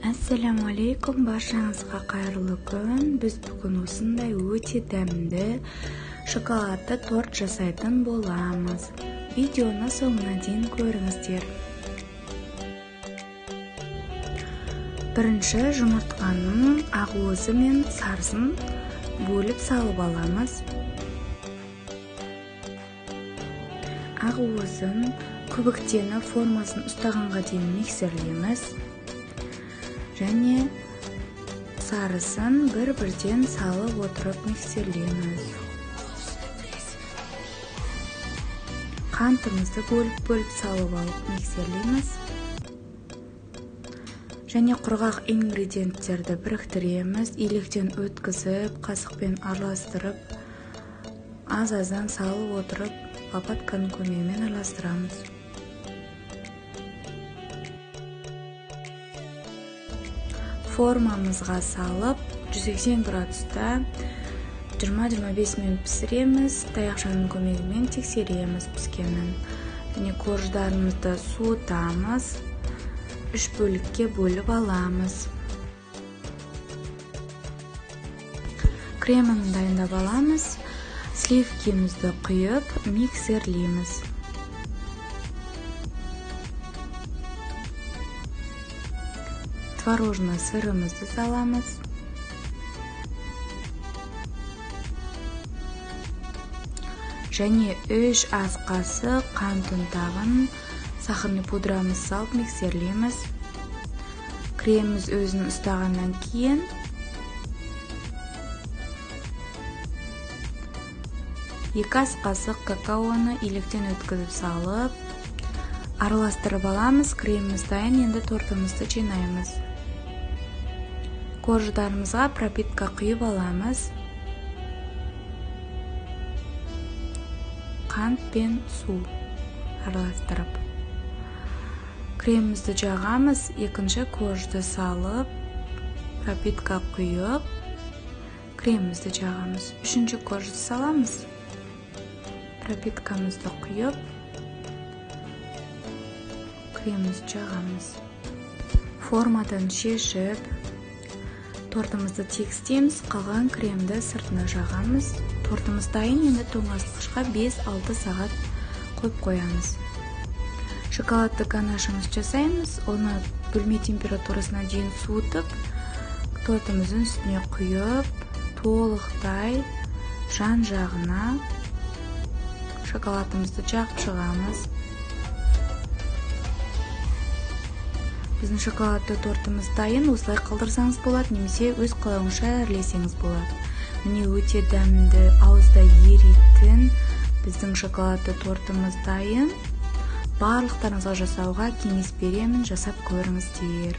Ассаляму баршаңызға қайырлы күн. Біз бүгін осындай өте дәмді шоколадты торт жасайтын боламыз. Видеоны соңына дейін көріңіздер. Бірінші жұмыртқаның ақуызы мен сарысын бөліп салып аламыз. Ақуызын көбіктеніп формасын ұстағанға дейін миксерлейміз. Және сарысын бір-бірден салып отырып миксерлейміз. Қантымызды бөліп-бөліп салып алып миксерлейміз. Және құрғақ ингредиенттерді біріктіреміз, електен өткізіп, қасықпен араластырып, аз-аздан салып отырып, лопатканың көмегімен араластырамыз. Формамызға салып, 180 градуста 20-25 минут пісіреміз. Таяқшаның көмегімен тексереміз піскенін. Және корждарымызды суытамыз. 3 бөлікке бөліп аламыз. Кремін дайындап аламыз. Сливкимізді құйып, миксерлейміз. Творожный сырымызды саламыз. Және 3 ас қасық қант ұнтағын, сахарный пудрамызды салып миксерлейміз. Креміміз өзін ұстағаннан кейін 2 ас қасық какаоны електен өткізіп салып, араластырып аламыз. Креміміз дайын, енді тортымызды жинаймыз. Корждарымызға пропитка құйып аламыз. Қант пен су араластырып. Кремімізді жағамыз, екінші коржды салып, пропитка құйып, кремімізді жағамыз. Үшінші коржды саламыз. Пропиткамызды құйып, кремімізді жағамыз. Формадан шешіп, тортымызды тегістейміз, қалған кремді сыртына жағамыз. Тортымыз дайын, енді тоңазытқышқа 5-6 сағат қойып қоямыз. Шоколадты ганашымызды жасаймыз. Оны бөлме температурасына дейін суытып, тортымыздың үстіне құйып, толықтай жан-жағына шоколадымызды жағып шығамыз. Біздің шоколадты тортымыз дайын. Осылай қалдырсаңыз болады, немесе өз қалауыңызша әрлесеңіз болады. Міне, өте дәмді, ауызда еритін біздің шоколадты тортымыз дайын. Барлықтарыңызға жасауға кеңес беремін, жасап көріңіздер.